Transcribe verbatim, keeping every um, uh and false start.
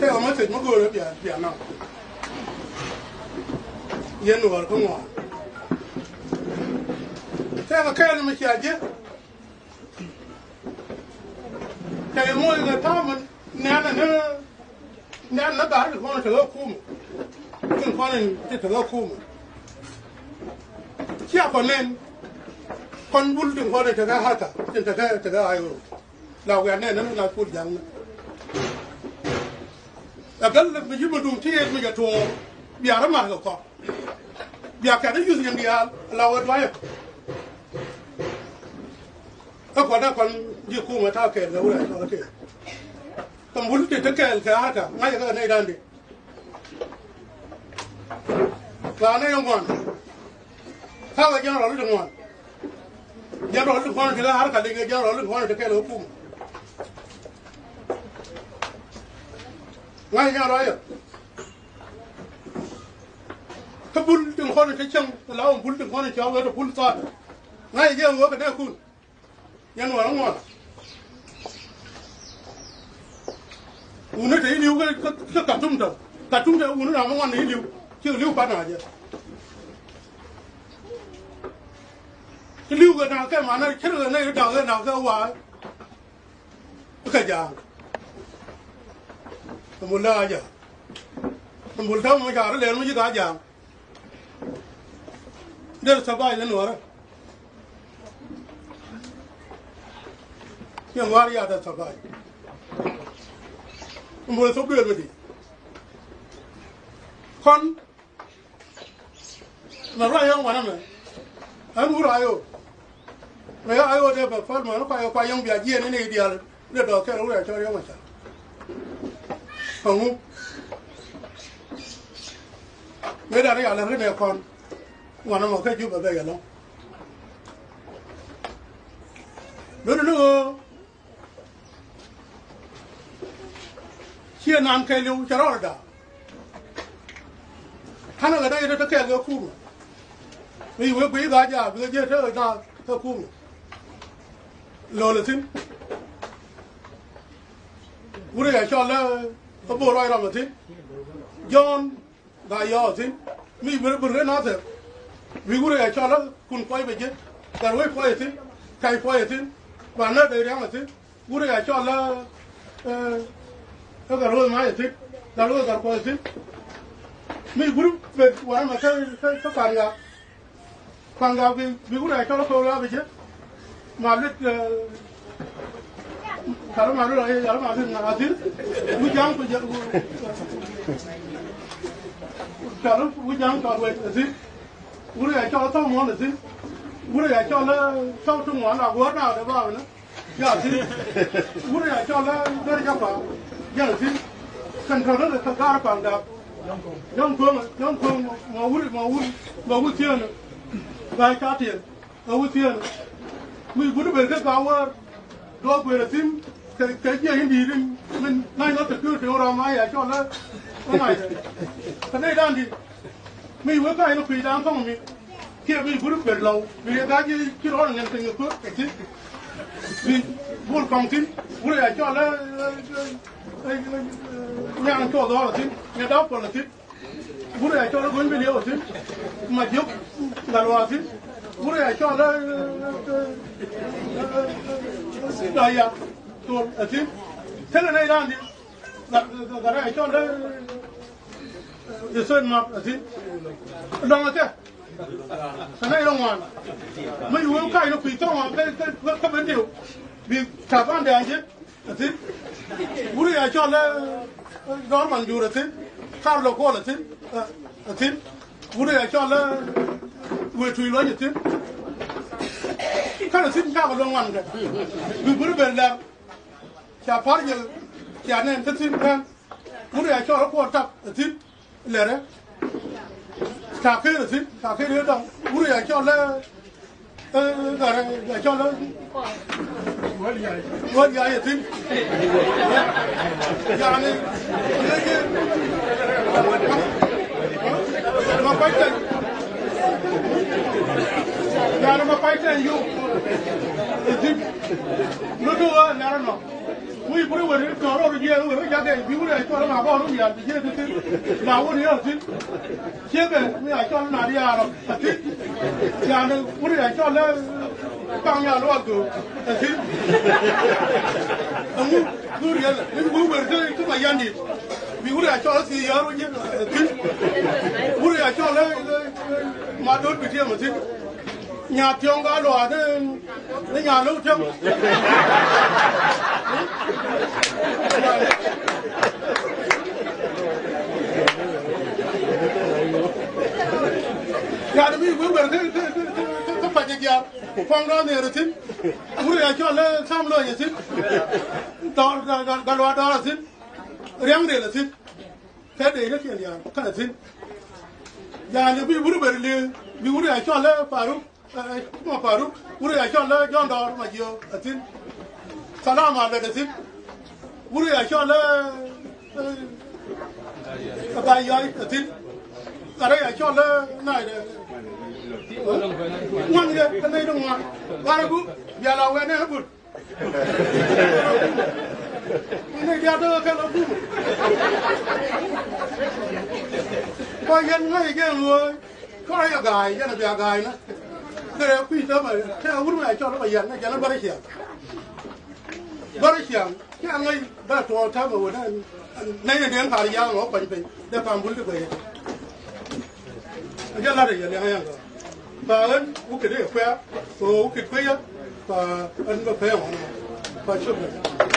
Tɛkɛ message mi göörä bia, bia naŋ. Yɛn Nuäär kä ŋuan. Tɛkɛ kɛɛl mi cia jiɛ. Tɛkɛ moc kɛ ta̱a̱ mi nɛn ni, nɛn ni gat ti kɔn tekɛ kumɛ. Tin kɔn in ti tekɛ kumɛ. Cia kɔn nɛn. Kɔn bul tin kɔn in tekɛ harka, tin tekɛ, tekɛ I O. La wiaa nɛn ni na kul jaŋ ni. Ɛ bel mi ji̱ mi duŋ ti yet mi jɛ tuɔɔr. Bia rɔ mat kɛ kɔk. Bia kɛt i̱ yuth nyin diaal la wee duayɛ. Kä kuat dee kɔn ji̱ kumɛ ta̱a̱ kɛɛl kɛ wurɛ cɔl kɛɛl. Kɛ mul ti te kɛɛl kɛ harka ŋa̱cɛ kɛ nɛy da̱a̱n di. Ŋa̱ nɛy ŋuan. Ta̱a̱ kɛ general ti ŋuan. General ti ŋuan ti kɛ harka liŋ kɛ general ti ŋuan ti kɛɛl kɛ kumɛ. Ŋa̱cɛ general yɛ. Kä bul tin kɔn in te cäŋ la wä bul tin kɔn in cɔl wee te bul thaat. Ŋa̱cɛ jɛ wee kɛ nɛɛkun. Yɛn Nuäär ŋuan. Wuni te iliw kä, kä, kä Katum tɔ. Katum te wuni ram ŋuan iliw. Ci liw pan a jɛ. Ci liw kɛ na kɛ manɛ cir kɛ nɛ dak kɛ na kɛ wa̱a̱. Kä ja̱a̱ŋ. Mul la a ja̱a̱ŋ. Mul ta̱ mɔ ja̱a̱ŋ rɛ lɛl mɔ ji̱ ka ja̱a̱ŋ. Der thaba̱a̱c ni Nuäärä. Yɛn Nuäär ya̱ der thaba̱a̱c. Mul thok duël mi di. Kɔn na ruac yɔ̱ŋ wanɛ mɛ. Ɣän wur a yo̱o̱. Mɛ yɔ̱ a yo̱o̱ dee bɛ päl mɛ ni kua yɔ̱ŋ, kua yɔ̱ŋ bia jiɛɛn ni nɛy diaal. Dee dɔɔk kɛl wur a cɔl yɔ̱ŋ a ca. Kɛ ŋu. Mëë dan yal ri nɛ kɔn. Wanɛ mɔ kä Jubɛ bɛ yɛ lɔ̱ŋ. Lotdɛ ni ɣöö ciɛ nan kɛɛliw cɛ rɔɔdɛ da̱a̱. Ɣän ɛ kɛ dee yɛ te kɛɛl kɛ kumɛ. Mi wee guiy gaa jaak bikɛ jiɛ te kɛ naath kɛ kumɛ. Lo̱l ɛ thi̱n. Wurɛ yɛ cɔl ɛ bo̱o̱r rɔy rɔm ɛ thi̱n. Jɔ̱ɔ̱n Gaa yɔɔk thi̱n mi bur bur ken nathɛr. Wi̱i̱ wurɛ ya cɔl a kun puɔc bɛ ji̱. Gat wec puɔc thi̱n. Kac puɔc thi̱n. Ba nä dee riaŋ thi̱n. Wurɛ ya cɔl a ɛ gat wec mac thi̱n. Gat wec gat puɔc thi̱n. Mi bur bɛ wanɛ mɛ kä kä kä Pa̱a̱n Gaa. Pa̱a̱n Gaa bi bi wut a cɔl a ko̱o̱l a bi jek. Ma lit ɛ, kal ma lit a, kal ma lit a thi̱n. Wi̱c ja̱a̱ŋ ku jek. Kal wi̱c ja̱a̱ŋ kal wec a thi̱n. Wut a cɔl a thɔw muɔ̱ɔ̱n a thi̱n. Wut a cɔl a thɔw ti muɔ̱ɔ̱n a guɔ̱ɔ̱r na dee ba bi ni. Jɔak thi̱n. Wut ëë ca cɔl ɛ Gär Japa. Jɛn thi̱n. Kɛn tɔ̱ rɛl kɛ gaar Pa̱a̱n Gaa. Jɔ̱ŋ Kueŋ, Jɔ̱ŋ Kueŋ mɔ wut, mɔ wut, mɔ wut thieen. Gaa ca tiɛn. Ɛ wut thieen. Wi̱i̱ but i̱ ben kä Gaa Wäär. Duɔ̱ɔ̱p guëër ɛ thi̱n. Kɛ, kɛ jiɛc in di̱i̱t in min na̱c nɔ security wä rɔm a ya cɔl ɛ. Ɛ ŋa̱c. Kɛ nɛy da̱a̱n di̱t. Mi wee ka̱ny ni kui̱dan kɔ̱ŋ mi kiɛ bi guri kuet lɔw bi riek ga̱a̱c ci rɔɔd ŋɛn piny kɛ kuäär kɛ thi̱n. Bi bul kɔŋ thi̱n wuri a cɔl ɛ nyaŋ cuɔth ɣɔr ɛ thi̱n. Nya da̱w puɔl ɛ thi̱n. Wuri a cɔl ɛ go̱ny bi liɛw ɛ thi̱n. Ma jiök gal wa thi̱n. Wuri a cɔl ɛ dɔ̱ ya tuɔl ɛ thi̱n. Thilɛ nɛy da̱a̱n di. Gat, gat, gat a cɔl dee. Di thöt map a thi̱n. Lɔŋ a kɛ. Kɛ nɛy rɔ ŋuan. Mi wee kac ni kui̱ thɔŋ a kɛ, kɛ, kɛ, kɛ ben diw. Bi ta̱pa̱n dee a ji̱ a thi̱n. Wuri a cɔl dee. Dɔr man jur a thi̱n. Kar lɔ kuɔl a thi̱n. A thi̱n. Wuri a cɔl dee. Wee tui̱ luɔ̱ny a thi̱n. Kɛn a thi̱n cakɔ luɔ̱ŋ wan kɛ. Bi buri ben lɛr. Ca pa̱r jɛ, ca nɛn kä thi̱n kän. Wut ya cɔl ɛ kuɔn tap ɛ thi̱n lɛrɛ. Ca ker ɛ thi̱n, ca ker ɛ dɔŋ. Wut ya cɔl ɛ, ɛ, ɛ, ɛ, ya cɔl ɛ. Wäl ya ɛ thi̱n. Yani, ma kuac tɛn. Yani ma kuac tɛn yuk. Ɛ thi̱n. Lutu ɣä nɛrɛ nɔ. Ŋuc buri weri tɔɔr rɔ jiɛɛn weri jakɛ bi wuri a cɔl ma gɔɔr wuri a ti jiɛɛn ti ti. La wuri a ti. Ciekɛ mi a cɔl na di a rɔ a ti. Yan wuri a cɔl lɛ kaŋ ya luɔk do a ti. Aŋu du riɛl ni wuri weri ti ti ma yan di. Bi wuri a cɔl si yɔr wuri a ti. Wuri a cɔl lɛ ma dot bi ti ma ti. Nya tiɔŋ ka luaak ni nya lo̱w tiɔŋ. Nya di mi wee wer kä kä kä kä pacɛ jiaar. Kuaŋ dɔɔn ni ri thin. Wuri a cɔl lɛ sam lo̱ny a thin. Dɔɔr ga ga ga luaak dɔɔr a thin. Riaŋ ril a thin. Kä dee ni kiɛn diaal kɛn a thin. Nya di mi wuri wer li bi wuri a cɔl lɛ Paruk. Ɛ, ɛ, ma Paruk, wuri a cɔl lɛ Jɔn Dɔɔr ma jiö a thin. Salama lɛ a thin. Wuri a cɔl lɛ, ɛ, ɛ, Bai Yɔy a thin. Kare a cɔl lɛ Nai dɛ. Ŋuan kɛ, kɛ nɛy dɛ ŋuan. Kare gu, bial a wɛ nɛ but. Ni diaal tɔ̱ kɛ lɔ bum. Kɔ yɛn ŋäc jɛ ŋo̱o̱c. Kɔ yɛ ga̱a̱c, yɛn a bia ga̱a̱c na. Kɛ kui̱ täämɛ, kɛ wur mɛ cɔl bä yɛn, jɛn a bärä ciaŋ. Bärä ciaŋ, kɛ ŋäc bä tuɔɔk täämɛ wä na. Nɛy ni diɛn kar yaŋ ɔ kuany piny, dee pam bul ti guɛc. Jɛ lat yɛ liaŋ yɛn kɔ. Ba ɣän wä kɛ dee kuɛ, kɛ wä kɛ kuɛ yɛ, ba ɣän bä pɛn ɣɔn. Ba cop.